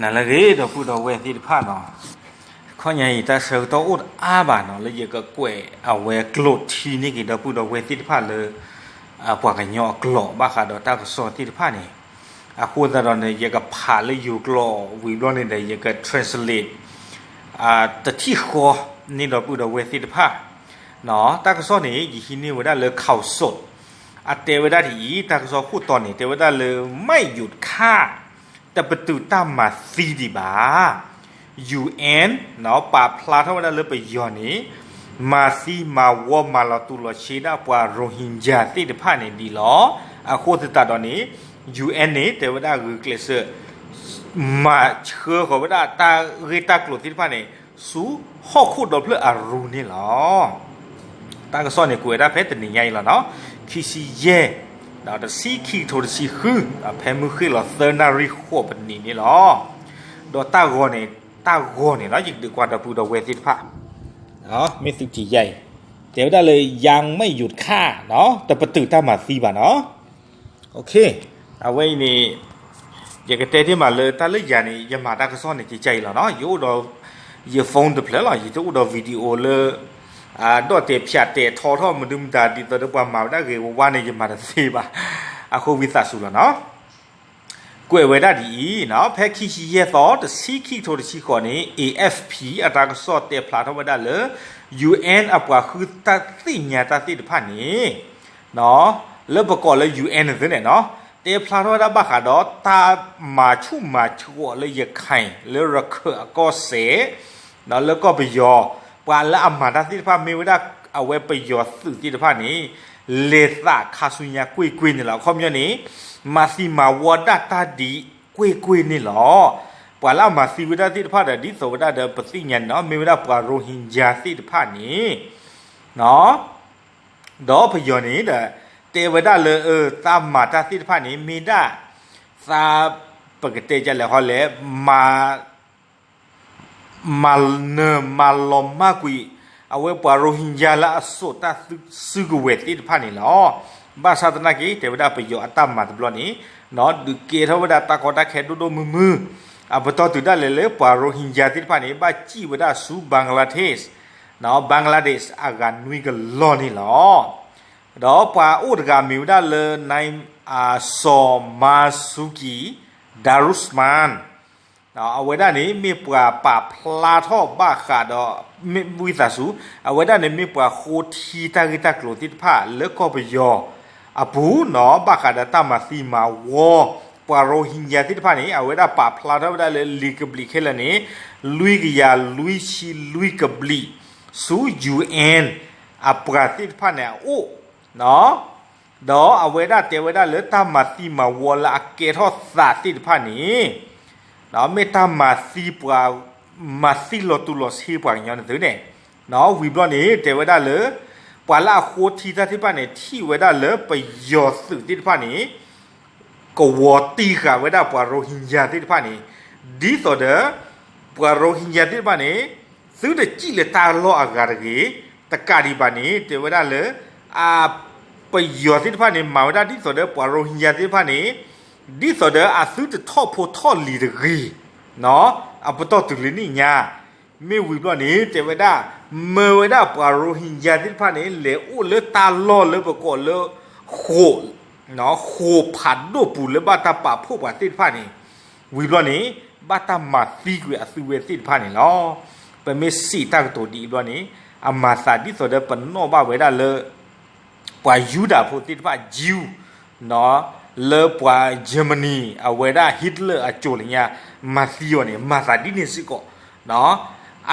နၤလၢအဂ့ၤ ဒီပုၢ်ဒီဝဲၢ်သ့ၣ်တဖၣ်နီၤ, ခီညါအံၤတၢ်ဆၢကတီၢ်အိၣ်တအါဘၣ်နီၤ လၢယကကွဲးအဝဲကျိာ်ထံန့ၢ်က့ၤ ဒီပုၢ်ဒီဝဲၢ်သ့ၣ်တဖၣ်လၢ ပှၤကညီအကျိာ်ဘၣ်ဃးဒီးတၢ်ကစီၣ်သ့ၣ်တဖၣ်န့ၣ်, အဃိသတးဒီးန့ၣ် ယကဖးလၢယိၤကျိာ်ဝံၤဘျီန့ၣ်ဒီး ယက translate တထံၣ်ဃီန့ၢ် ဒီပုၢ်ဒီဝဲၢ်သ့ၣ်တဖၣ် တၢ်ကစီၣ်န့ၣ် ယဟံးန့ၢ်ဝဲဒၣ်လၢ ข่าวสด အတဲဝဲဒၣ်ဒ်အံၤ, တၢ်ကစီၣ်ခိၣ်တီန့ၣ် တဲဝဲဒၣ်လၢ ไม่หยุดฆ่า တပတုာ်တၢ်မၤသံဒံးဘၣ်. ယူႇအၣ် ပာ်ဖျါထီၣ်ဝဲဒၣ်လၢပယီၤန့ၣ် မၤသံမၤဝီမၤလီၤတူာ်လီၤဆ့ဒၣ်ပှၤ Rohingya သ့ၣ်တဖၣ်န့ၣ်ဒ်လီၤ. အဃိသတးဒီးန့ၣ် ယူၣ်အၣ်န့ၣ် တဲဝဲဒၣ်ဂုာ်ကျဲးစၢး မၤဆှၢဃီၤဝဲဒၣ်တၢ်ဂ့ၢ်တၢ်ကျိၤသ့ၣ်တဖၣ်န့ၣ် ဆူဟီၣ်ခိၣ်ဒီဖျၢၣ်အရူန့ၣ်လီၤ. တၢ်ကစီၣ်န့ၣ် ကွဲးဝဲဒၣ်ဖဲတနံၤညါအံၤလီၤနီၤ, ခံဆံယဲၢ် ဒီးတဆံခံကထိတဆံဃု, ဖဲမုၢ်ဃ့ၢ်လီၤသၢနၣ်ရံၣ်ဃိးပနံးန့ၣ်လီၤ. ဒီးတၢ်ဂီၤန့ၣ်, တၢ်ဂီၤန့ၣ်လီၤ ယကဒုးကွၢ်ဒီပုၢ်ဒီဝဲၢ်သ့ၣ်တဖၣ် မ့ၢ်သုထံၣ်ယါအံၤ, တဲဝဲဒၣ်လၢ ยังไม่หยุดฆ่า တပတုာ်တၢ်မၤသံဘၣ်နီၤ. အဝဲအံၤန့ၣ် ယကတဲတ့ၢ်မးလၢတၢ်လၢယၤန့ၣ် ယမၤတၢ်ကစီၣ်န့ၣ် ကကါအံၤလီၤနီၤ, ယအိၣ်ဒီးယ phone တဖျၢၣ်လီၤ, ယတအိၣ်ဒီး video လၢ ဒီးတဲာ်ဖၠးတဲာ်ထီထီၣ်မနုၤမတၤ ဒ်သိးဒီးပှၤမၤဝဲဒၣ်ဂ့ၤဝါဝါန့ၣ် ယမၤတသ့ဘၣ်. အဃိဝံသးစူၤလီၤနီၤ. ကွဲးဝဲဒၣ်ဒ်အံၤနီၤ, ဖဲခံဆံယဲၢ်သီ တဆံခံကထိတဆံဃိးန့ၣ် A F P အတၢ်ကစီၣ်တဲဖျါထီၣ်ဝဲဒၣ်လၢ ယူၣ်အၣ်အပှၤဃုတၢ်သ့ၣ်ညါတၢ်သ့ၣ်တဖၣ်န့ၣ် လၢပကိးလၢ ယူၣ်အၣ်န့ၣ်သ့န့ၣ်နီၤ, တဲဖျါထီၣ်ဝဲဒၣ်ဘၣ်ဃးဒီးတၢ်မၤဆူၣ်မၤဆှီးလၢရခဲၣ် လၢရခၢၣ်အကီၢ်စဲၣ် လၢကီၢ်ပယီၤ, ပှၤလၢအမၤတၢ်သ့ၣ်တဖၣ်မ့ၢ်ဝဲဒၣ်အဝဲပယီၤသုးသ့ၣ်တဖၣ်န့ၣ် လဲၤသးခါဆူညါကွ့ၢ်ကွ့ၢ်န့ၣ်လီၤ. အခီပညီန့ၣ် မၤသံမၤဝီဒၣ်တၢ်ဒ်ကွ့ၢ်ကွ့ၢ်န့ၣ်လီၤ. ပှၤလၢအမၤသံဝဲဒၣ်သ့ၣ်တဖၣ်ဒီး ဒ်သိးဝဲဒၣ်ဒီးပသ့ၣ်ညါန့ၣ်နီၤ မ့ၢ်ဝဲဒၣ်ပှၤ Rohingya သ့ၣ်တဖၣ်န့ၣ် ဒီးပယီၤန့ၣ်ဒီး တဲဝဲဒၣ်လၢ တၢ်မၤတၢ်သ့ၣ်တဖၣ်န့ၣ် မ့ၢ်ဒၣ် သး ပကတဲဒ်လဲၣ်ဃီလဲၣ်, မၤ မၤနၢၤမၤလီၤမၢ်ကွံာ် အဝဲပှၤ Rohingya လၢအစိာ်တၢ်စုကဝဲၤသ့ၣ်တဖၣ်န့ၣ်လီၤ. ဘၣ်ဆၣ်သနာ်က့ တဲဝဲဒၣ်ပယီၤအတၢ်မၤတဘျီန့ၣ် ဒုးကဲထီၣ်ဝဲဒၣ်တၢ်ကီတၢ်ခဲဒိၣ်ဒိၣ်မုၢ်မုၢ်, အပတီၢ်တုၤဒၣ်လဲာ်လၢပှၤ Rohingya သ့ၣ်တဖၣ်န့ၣ် ဘၣ်စံၣ်ဝဲဒၣ်ဆူ Bangladesh, Bangladesh အဂၤနွံကလီၢ်န့ၣ်လီၤ. ဒီးပှၤအိၣ်တဂၤမ့ၢ်ဝဲဒၣ်လၢ နၢၣ် စီၤ မၤဆူကံ ဒၤရူၣ်မၢၣ် အဝဲဒၣ်န့ၣ် မ့ၢ်ပှၤပာ်ဖျါထီၣ်ဘၣ်ဃးဒီး မ့ၢ်ဝံသးစူၤ အဝဲဒၣ်န့ၣ်မ့ၢ်ပှၤဃိထံတၢ်ဂ့ၢ်တၢ်ကျိၤသ့ၣ်တဖၣ်လၢကီၢ်ပယီၤအပူၤနီၤ ဘၣ်ဃးဒီးတၢ်မၤသံမၤဝီ ပှၤ Rohingya သ့ၣ်တဖၣ်န့ၣ် အဝဲဒၣ်ပာ်ဖျါထီၣ်ဝဲဒၣ်လၢလံာ်ကဘျံးခဲလၢာ်န့ၣ် လွံၢ်ကယၤလွံၢ်ဆံလွံၢ်ကဘျံး ဆူ ယူၣ်အၣ် အပှၤသ့ၣ်တဖၣ်န့ၣ်အအိၣ် ဒီးအဝဲဒၣ်တဲဝဲဒၣ်လၢတၢ်မၤသံမၤဝီလၢအကဲထီၣ်သးသ့ၣ်တဖၣ်န့ၣ် မ့ၢ်တၢ်မၤသံပှၤ မၤသံလီၤတူာ်လီၤဆ့ပှၤကညီန့ၣ်သုန့ၣ် ဝံၤဘျီန့ၣ် တဲဝဲဒၣ်လၢ ပှၤလၢအဃိထံတၢ်သ့ၣ်တဖၣ်န့ၣ် ထံၣ်ဝဲဒၣ်လၢပယီၤသုးသ့ၣ်တဖၣ်န့ၣ် ကဝီၤတံၢ်ဃာ်ဝဲဒၣ်ပှၤ Rohingya သ့ၣ်တဖၣ်န့ၣ် ဒ်သိးဒီး ပှၤ Rohingya သ့ၣ်တဖၣ်န့ၣ် သုတစံၣ်လၢတၢ်လီၢ်အဂၤတဂ့ၤ, တကးဒံးဘၣ်န့ၣ် တဲဝဲဒၣ်လၢ အ ပယီၤသ့ၣ်တဖၣ်န့ၣ် မၤဝဲဒၣ်ဒ်သိးဒီးပှၤ Rohingya သ့ၣ်တဖၣ်န့ၣ် ဒ်သိးဒီးအသုတထီၣ်ဖိထီၣ်လံၤတဂ့ၤ, အပတီၢ်တုၤလၢနံၣ်ညါ မ့ၢ်ဝံၤဘျီန့ၣ် တဲဝဲဒၣ် မၢဝဲဒၣ်ပှၤ Rohingya သ့ၣ်တဖၣ်န့ၣ် လဲၤအိၣ်လၢတၢ်လီၢ်လၢပကိးလၢ ဃိာ် ဃိာ်ဖးဒိၣ်ပူၤလၢဘၣ်တၢ်ပာ်ဖှိၣ်ပှၤသ့ၣ်တဖၣ်န့ၣ် ဝံၤဘျီန့ၣ် ဘၣ်တၢ်မၤသံကွံာ်အသုဝဲသ့ၣ်တဖၣ်န့ၣ်လီၤ. ပမ့ၢ်စံးတၢ်ကတိၤဒ်အံၤဘျီန့ၣ် အမၤသးဒ်သိးဒီးပနီၣ်ဘၣ်ဝဲဒၣ်လၢ ပှၤယူဒၤဖိသ့ၣ်တဖၣ် Jew လၢပှၤ Germany အဝဲဒၣ် Hitler အစိၤလၢညါ မၤသံအီၤန့ၣ် မၤသးဒ်န့ၣ်စ့ၢ်ကီး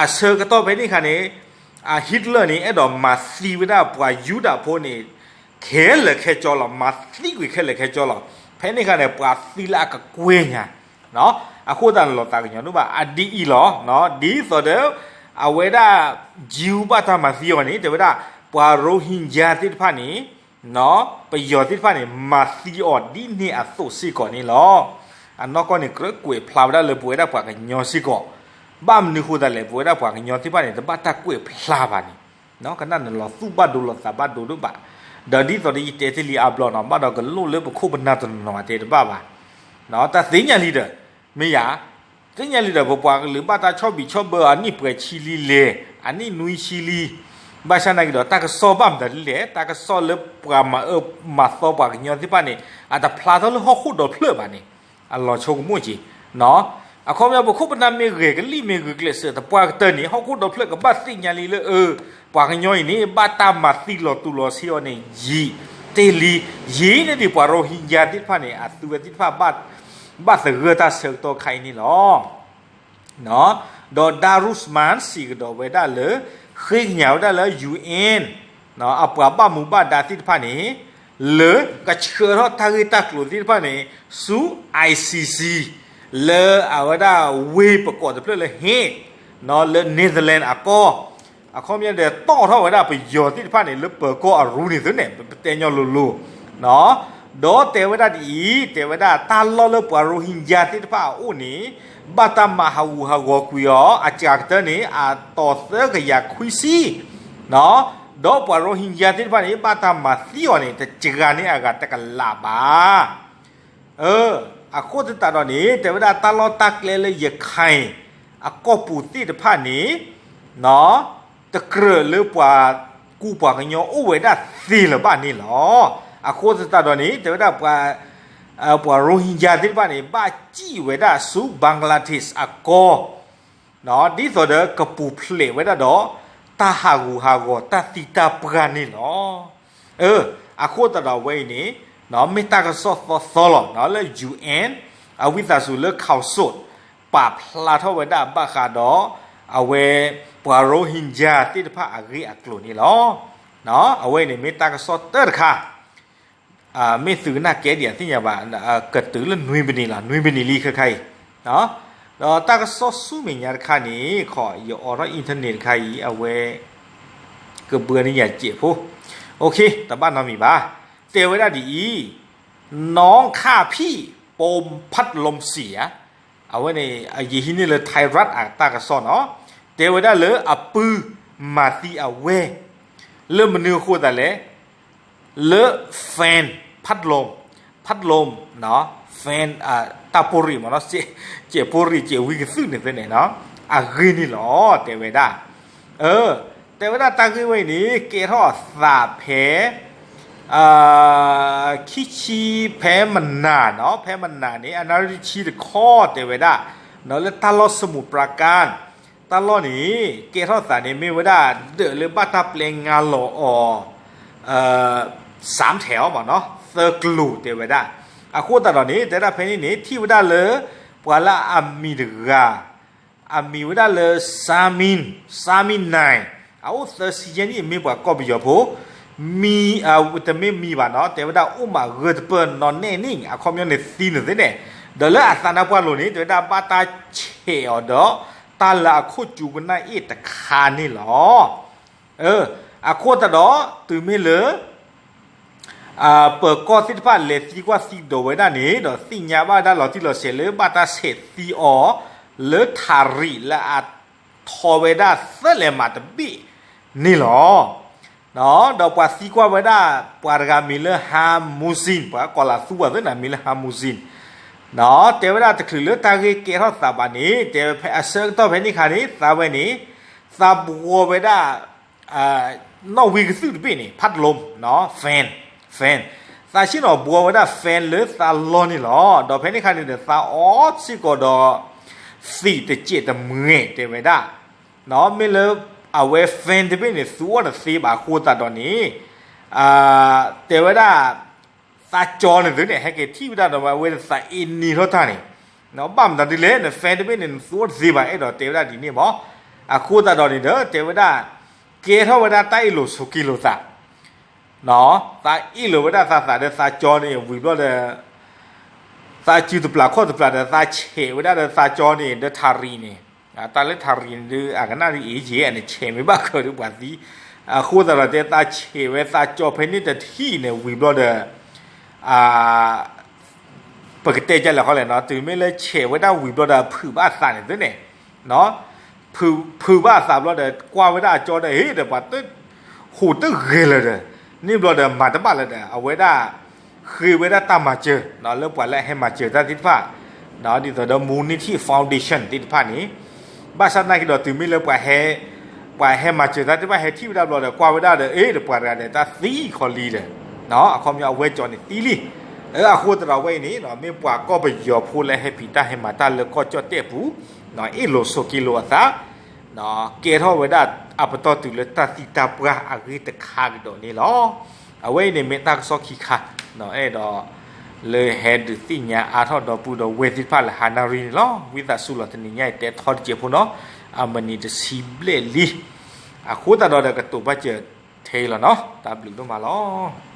အဆၢကတီၢ်ဖဲန့ၣ်အခါန့ၣ် Hitler န့ၣ် အဲၣ်ဒိးမၤသံဝဲဒၣ်ပှၤယူဒၤဖိန့ၣ် ခဲလၢာ်ခဲဆ့လီၤ, မၤသံကွံာ်ခဲလၢာ်ခဲဆ့လီၤ. ဖဲန့ၣ်အခါန့ၣ် ပှၤသံလၢအကကွဲၢ်ညါ အဃိသတးန့ၣ်လီၤသးကညီၤဒိၣ်ဘၣ် အဒ်အံၤလီၤ. ဒ်သိးဒီး အဝဲဒၣ် Jew ဘၣ်တၢ်မၤသံအီၤန့ၣ် တဲဝဲဒၣ် ပှၤ Rohingya သ့ၣ်တဖၣ်န့ၣ် ပယီၤသ့ၣ်တဖၣ်န့ၣ် မၤသံအီၤဒ်န့ၣ်အသိးစ့ၢ်ကီးန့ၣ်လီၤ. အနီၢ်ကီၢ်န့ၣ် ကြၢးကွဲးဖျါဝဲဒၣ်လၢပဝဲဒၣ်ပှၤကညီစ့ၢ်ကီး, ဘၣ်မနုၤဃိသတးလဲၣ် ပဝဲဒၣ်ပှၤကညီသ့ၣ်တဖၣ်န့ၣ် တဘၣ်တၢ်ကွဲးဖျါဘၣ်န့ၣ်, ကနၣ်န့ၣ်လီၤသူၣ်ဘၣ်ဒိလီၤသးဘၣ်ဒိဒိၣ်ဘၣ်, ဒီးဒ်သိးဒီးယတဲတ့ၢ်လံအါဘျီနီၤ ဘၣ်ဒီးကလိၣ်လၢပခိၣ်ပနၢ်တနီၤနီၤတဲတဘၣ်ဘၣ်, တၢ်သ့ၣ်ညါလံဒီး မ့ၢ်ယၤ သ့ၣ်ညါလံဒီး ပပှၤကလုာ်ဘၣ်တၢ်ဆီၣ်ဘံၣ်ဆီၣ်ဘၢအနံၣ်ပှဲၤဆံလံလဲၣ်, အနံၣ်နွံဆံလံ, ဘၣ်ဆၣ်နာ်က့ဒီး တၢ်ကစီၣ်ဘၣ်မတၤဒ်လဲၣ်, တၢ်ကစီၣ်လၢပှၤမၤအၢမၤသီပှၤကညီသ့ၣ်တဖၣ်န့ၣ် အတဖျါထီၣ်လၢဟီၣ်ခိၣ်ဒီဖျၢၣ်ဘၣ်န့ၣ် အလီၤဆိကမိၣ်က့ၤ အခီပညီ ပခိၣ်ပနၢ်မ့ၢ်ဂဲၤကလံၣ်မ့ၢ်ဂုာ်ကျဲးစၢးသပှၢ်ကတၢၢ်န့ၣ် ဟီၣ်ခိၣ်ဒီဖျၢၣ်ကဘၣ်သ့ၣ်ညါလံလၢအ ပှၤကညီအံၤန့ၣ် ဘၣ်တၢ်မၤသံလီၤတူာ်လီၤဆ့အီၤန့ၣ် ယံာ်တ့ၢ်လံ, ယံာ်န့ၢ်ဒံးပှၤရိဟ့ညါသ့ၣ်တဖၣ်န့ၣ် အသုဝဲသ့ၣ်တဖၣ် ဘၣ်သဂၢၢ်တၢ်ဆၢကတီၢ်ခါအံၤန့ၣ်လီၤ. ဒီး Darusman စံးကဒီးဝဲဒၣ်လၢ ဃ့ကညးဝဲဒၣ်လၢ ယူၣ်အ့ၣ် အပှၤဘၣ်မူဘၣ်ဒါသ့ၣ်တဖၣ်န့ၣ် လၢကဆှၢထီၣ်တၢ်ဂ့ၢ်တၢ်ကျိၤသ့ၣ်တဖၣ်န့ၣ် ဆူ I C C လၢအဝဲဒၣ်ဝ့ၢ်ပကိးတဖျၢၣ်လၢ Hague လၢ Netherlands အကီၢ်, အခီပညီဒီး တီၣ်ထီၣ်ဝဲဒၣ်ပယီၤသ့ၣ်တဖၣ်န့ၣ် လၢပၢၤကီၢ်အရူန့ၣ်သုန့ၣ် ပတဲညီလိၤလိၤ ဒီးတဲဝဲဒၣ်ဒ်အံၤ, တဲဝဲဒၣ်တၢ်လီၢ်လၢပှၤရိဟ့ညါသ့ၣ်တဖၣ်အအိၣ်န့ၣ် ဘၣ်တၢ်မၤဟးဂူာ်ဟးဂီၤကွံာ်အီၤ အစှၤကတၢၢ်န့ၣ် အတီၤသၢကယၤခွံဆံ, ဒီးပှၤရိဟ့ညါသ့ၣ်တဖၣ်န့ၣ် ဘၣ်တၢ်မၤသံအီၤန့ၣ် တစှၤန့ၢ်အဂၤတကလးဘၣ်. အဃိသတးဒီးန့ၣ် တဲဝဲဒၣ်တၢ်လီၢ်တၢ်ကျဲလၢ ရခိုင် အကီၢ်ပူၤသ့ၣ်တဖၣ်န့ၣ် တကြၢးလၢပှၤကူပှၤကညီအိၣ်ဝဲဒၣ်သ့လၢၤဘၣ်န့ၣ်လီၤ. အဃိသတးဒီးန့ၣ် တဲဝဲဒၣ် ပှၤရိဟ့ညါသ့ၣ်တဖၣ်န့ၣ် ဘၣ်စံၣ်ဝဲဒၣ်ဆူ Bangladesh အကီၢ် ဒ်သိးဒီးကပူၤဖျဲးဝဲဒၣ်ဒီး တၢ်ဟးဂူာ်ဟးဂီၤတၢ်သံတၢ်ပှၢ်န့ၣ်လီၤ. အဃိသတးဒီးအဝဲအံၤန့ၣ် မ့ၢ်တၢ်ကစီၣ်သီသီလီၤ လၢ ယူၣ်အ့ၣ် အဝံသးစူၤလၢ council ပာ်ဖျါထီၣ်ဝဲဒၣ်ဘၣ်ဃးဒီး အဝဲ ပှၤရိဟ့ညါ သ့ၣ်တဖၣ်အဂ့ၢ်အကျိၤန့ၣ်လီၤ. အဝဲအံၤန့ၣ်မ့ၢ်တၢ်ကစီၣ်တၢတခါ မ့ၢ်သုကနၣ်ကဲဒံးအသ့ၣ်ညါဘၣ်, ကတုၤလၢနွံပနံးလီၤ, နွံပနံးလံခဲခါအံၤ, ဒီးတၢ်ကစီၣ်ဆူမဲာ်ညါတခါန့ၣ် ခီယအိးထီၣ် internet တခါအံၤ အဝဲ ကဘှၢနံၣ်ညါစဲးဖိ, တဘၣ်နီတမံၤဘၣ်, တဲဝဲဒၣ်ဒ်အံၤ, น้องข้าพี่โปมพัดลมเสีย အဝဲန့ၣ် ယဟံးန့ၢ်လၢ Thai รัฐ အတၢ်ကစီၣ်နီၤ, တဲဝဲဒၣ်လၢအပုၢ်မၤသံအဝဲၢ် လၢမနုၤအဃိသတးလဲၣ်, လၢ fan, พัดลม, พัดลม, fan, တၢ်ပိၢ်ရံၣ်မ့ၢ်နီၤ, စဲးပိၢ်ရံၣ် စဲးဝံကသုၣ်န့ၣ်သ့န့ၣ်နီၤ, အဂ့ၢ်န့ၣ်လီၤ တဲဝဲဒၣ်, တဲဝဲဒၣ်တၢ်ဂ့ၢ်ဝဲအံၤန့ၣ် ကဲထီၣ်အသးဖဲ ခံဆံဖဲမနၤနီၤ, ဖဲမနၤန့ၣ် အနၣ်ရံၣ်တဆံတခီတဲဝဲဒၣ်, လၢတၢ်လီၢ် สมุทรปราการ တၢ်လီၢ်န့ၣ် ကဲထီၣ်သးန့ၣ် မ့ၢ်ဝဲဒၣ် ဒၢးလၢဘၣ်တၢ်ပျဲငါလီၤအီၤ စၢမ်ထဲးအီၤမ့ၢ်နီၤ သၢကျိၤတဲဝဲဒၣ်, အဃိသတးဒီးန့ၣ် တဲဒၣ်ဖဲန့ၣ်န့ၣ် ထံၣ်ဝဲဒၣ်လၢ ပှၤလၢအမံၤတဂၤ အမံၤဝဲဒၣ်လၢ Samin, Samin Naing, အအိၣ်သၢဆံယဲၢ်နံၣ် မ့ၢ်ပှၤကီၢ်ပယီၤဖိ, မံ, တမ့ၢ်မံၤဘၣ်နီၤ, တဲဝဲဒၣ်အိၣ်မးဂၢၢ်တပၢၢ်နီၤနဲၣ်န့ၣ် အခီပညီန့ၣ်သံန့ၣ်သ့န့ၣ်, ဒီးလၢအသးနါပှၢ်လိၤန့ၣ် တဲဝဲဒၣ်ဘၣ်တၢ်ဆဲးအီၤဒီး တၢ်လၢအခိၣ်ကၠူကနၣ်အ့ၣ်တခါန့ၣ်လီၤ. အဃိသတးဒီး တုၤမ့ၢ်လၢ ပၢၤကီၢ်သ့ၣ်တဖၣ်လဲၤသံကွၢ်သံဒိးဝဲဒၣ်န့ၣ် ဒီးသ့ၣ်ညါဘၣ်ဝဲဒၣ်လီၤတံၢ်လီၤဆဲးလၢဘၣ်တၢ်ဆဲးသံအီၤ လၢထးရံးလၢအထီဝဲဒၣ်သၢလဲၤမးတဘ့ၣ်န့ၣ်လီၤ. ဒီးပှၤသံကွၢ်ဝဲဒၣ် ပှၤတဂၤမံၤလၢ ဟါမူစံၣ်, ပှၤကိးလၢသူဝဲသ့ၣ်န့ၣ် မံၤလၢ ဟါမူစံၣ်, တဲဝဲဒၣ်တချုးလၢတၢ်ဂ့ၢ်ကဲထီၣ်သးဘၣ်န့ၣ် တဲဝဲဖဲအဆၢကတီၢ်ဖဲန့ၣ်ခါန့ၣ် သးဝဲန့ၣ် သးဘှီဝဲဒၣ် နီၣ်ဝံကသုၣ်တဘ့ၣ်န့ၣ် พัดลม, fan, fan, သးဆ့ၣ်နီၤဘှီဝဲဒၣ် fan လၢသးလီၢ်န့ၣ်လီၤ. ဒီးဖဲန့ၣ်ခါန့ၣ်ဒီး သးအီၣ်စ့ၢ်ကီးဒီး သံးတစဲးတမှဲးတဲဝဲဒၣ်, မ့ၢ်လၢအဝဲ fan တဘ့ၣ်န့ၣ် သူအီၣ်တသ့ဘၣ်အဃိသတးဒီးန့ၣ် တဲဝဲဒၣ် သးကၠီန့ၣ်သုန့ၣ် ဟဲက့ၤထံၣ်ဝဲဒၣ်ဒီးဝဲသးအ့န့ၢ်ထီၣ်တၢ်န့ၣ်, ဘၣ်မတၤဒ်လဲၣ်န့ၣ် fan တဘ့ၣ်န့ၣ် နသူအီၣ်တသ့ဘၣ် အဲၣ်ဒိးတဲဝဲဒၣ်ဒ်န့ၣ်မး. အဃိသတးဒီးန့ၣ်ဒီး တဲဝဲဒၣ် ကဲထီၣ်ဝဲဒၣ်တၢ်အ့ၣ်လိာ်ဆိးက့လိာ်သး, သးအ့ၣ်လိာ်ဝဲဒၣ်သးသးဒီးသးကၠီန့ၣ် ဝံၤဘျီဒီး သးစုတပျၢ်ခီၣ်တပျၢ်ဒီး သးဆဲးဝဲဒၣ်ဒီးသးကၠီန့ၣ် ဒီးထးရံးန့ၣ်, တၢ်လၢထးရံးန့ၣ်ဒုး အကနၣ်ဒ်အံၤယဲၢ်န့ၣ် ဆဲးမ့ၢ်ဘၣ်ဃးဒီးပှၤသံ, အဃိသတးဒီးတဲသးဆဲးဝဲသးကၠီဖဲန့ၣ်တထံၣ်န့ၣ် ဝံၤဘျီဒီး ပကတဲဒ်လဲၣ်ဃီလဲၣ်နီၤ, တုၤမ့ၢ်လၢဆဲးဝဲဒၣ်ဝံၤဘျီဒီး ဖုးဘၣ်အသးန့ၣ်သုန့ၣ်, ဖုးဘၣ်အသးဘျီဒီး ကွၢ်ဝဲဒၣ်အကၠီဒီး ဟ့ၣ်ဒီးပှၤတ ဟူးတဂဲၤလၢၤဒီး န့ၣ်ဘျီဒီးမၤတဘၣ်လၢၤဒီး အဝဲဒၣ် ဃ့ဝဲဒၣ်တၢ်မၤစၢၤ လၢပှၤလၢအဟဲမၤစၢၤတၢ်သ့ၣ်တဖၣ်, ဒ်သိးဒီး Monetary Foundation သ့ၣ်တဖၣ်န့ၣ်, ဘၣ်ဆၣ်သနာ်က့ဒီး တုၤမ့ၢ်လၢပှၤဟဲ, ပှၤဟဲမၤစၢၤတၢ်သ့ၣ်တဖၣ် ဟဲထံၣ်ဝဲဒၣ်ဘျီဒီး ကွၢ်ဝဲဒၣ်ဒီး အ့ ဒီးပှၤတဂၤဒီး တၢ်သံခီလံဒီး, အခီပညီအဝဲကၠီန့ၣ်သံလံ. အဃိသတးဒီး အဝဲအံၤန့ၣ် မ့ၢ်ပှၤကီၢ်ပယီၤဖိလၢဟဲဖံးတၢ်ဟဲမၤတၢ်လၢကီၢ်ကၠီၣ်တဲၣ်ပူၤ, အ့ၣ်လိာ်ဆိးက့လိာ်အသး, ကဲထီၣ်ဝဲဒၣ်အပတီၢ်တုၤလၢတၢ်သံတၢ်ပှၢ်အဂ့ၢ်တခါကဒီးန့ၣ်လီၤ. အဝဲအံၤန့ၣ်မ့ၢ်တၢ်ကစီၣ်ခံခါ, အဲၣ်ဒိး လၢဟဲဒုးသ့ၣ်ညါအါထီၣ်ဒီပုၢ်ဒီဝဲၢ်သ့ၣ်တဖၣ်လၢဟါနၣ်ရံၣ်န့ၣ်လီၤ. ဝံသးစူၤလီၤ တနံၤညါအံၤတဲထီတစဲးဖိနီၤ, အမံးနံးတဆံဘျဲၣ်လံ. အဃိသတးဒီး ကတိၤဘၣ်စၢၤထဲအံၤလီၤနီၤ, တၢ်ဘျုးဒိၣ်မးလီၤ.